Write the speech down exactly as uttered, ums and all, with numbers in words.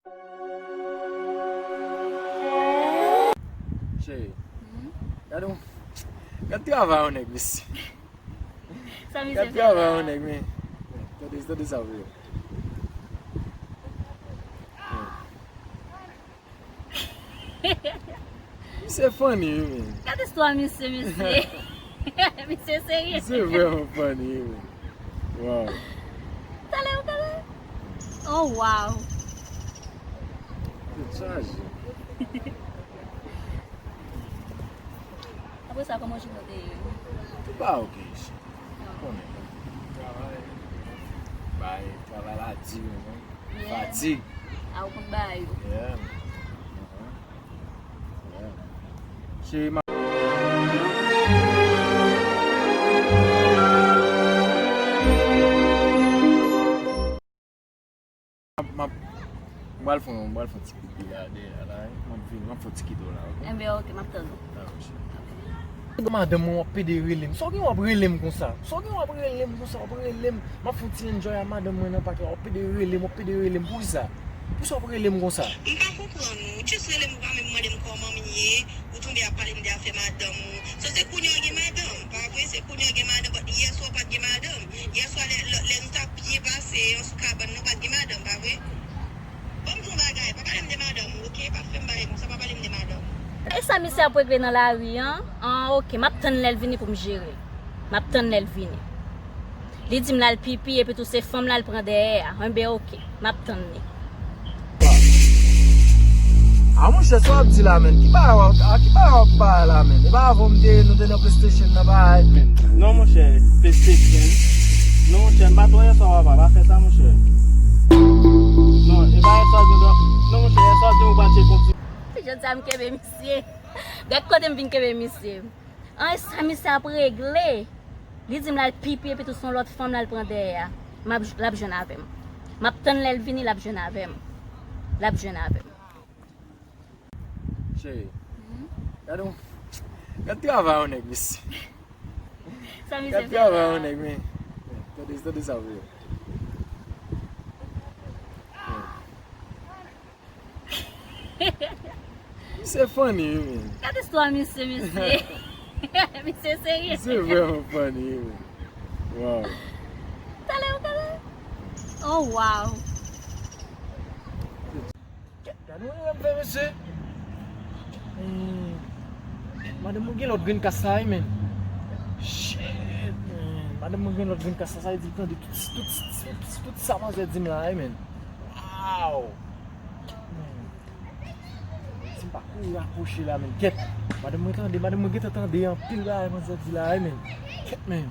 Cheri, hmm? Gade yon, gade travay yon nèg, mesye. Sa misye fè la? Gade travay yon nèg, men. Tande, tande sa vre. Misye funny, wi, men. Gade istwa misye, mesye. Misye serye. Misye vrèman funny, wi, men. Wow. Talè, talè. Oh, wow. Tèt chaje. Apre sa, kòman jounen w te ye? Tout bagay ok, isi. Konnen. Travay. Bay, travay la di, wi, men. Yeah. Fatig. A, ou konn bagay yo. Yeah. Uh-huh. Yeah. Cheri, m ap, m ap, m pral fè yon, m pral fè yon ti pipi la, dèyè la, wi. M ap vini, m ap fè yon ti kito la, ok? Enben, ok, m ap tann ou. Dakò, cheri. Madanm mwen, w ap pede rele m. Sa w gen w ap rele m konsa? Sa w gen w ap rele m konsa? W ap rele m. M ap fè yon ti enjoy a madanm mwen nan pak la. W ap pede rele m, w ap pede rele m. Poukisa? Poukisa w ap rele m konsa? M pa konprann ou. Ou jis rele m, ou pa menm mande m kòman m ye. Ou tonbe ap pale m de afè madanm ou. So se kounye a w gen madanm, pa vre? Se kounye a w gen madanm, but yèswa w pa t gen madanm. Yèswa lè, lè, lè nou t ap byen pase ann sou kabann nan, w pa t gen madanm, pa vre? Ban m di w yon bagay, pa pale m de madanm ou, ok? Pa fè m bagay konsa, pa pale m de madanm ou. E sa misye ap regle nan lari an? An, ok, m ap tann lè l vini pou m jere. M ap tann lè l vini. Li di m l al pipi, epi tou se fanm l al pran dèyè a. Enben, ok, m ap tann li. A monchè, sa w ap di la, menn? Ki bagay w ap, a, ki bagay w ap bay la, menn? E pa avè w m te ye, nou te nan PlayStation nan, bagay. Non, monchè, PlayStation. Non, monchè, m pa twò yèswa, papa, pa fè sa, monchè. Non, e pa yèswa, non, monchè, yèswa, di w pa tcheke yon ti. Jodi a, m kenbe misye. Gad kote m vin kenbe misye. An, e sa misye ap regle? Li di m l al pipi epi tou se yon lòt fanm l al pran dèyè a. M ap, l ap jwenn avè m. M ap tann lè l vini, l ap jwenn avè m. L ap jwenn avè m. Cheri, hmm? Gade yon, gade travay yon nèg, mesye. Sa misye fè la? Gade travay yon nèg, men. Tande, tande sa vre. Misye funny, wi, men. Gade istwa misye, mesye. Misye serye. Misye vrèman funny, wi, men. Wow. Talè, talè. Oh, wow. Gade yon erè m fè, mesye. Hmm. Madanm mwen gen lòt grenn kas la, wi, men. Shit, man. Madanm mwen gen lòt grenn kas la, sa vle di l tande tout, tout, tout, tout sa manzè di m la, wi, men. Wow. Si m pa kouri rapwoche la, men, kèt. Madanm mwen tande, madanm mwen gentan tande anpil bagay manzè di la, wi, men. Kèt, men.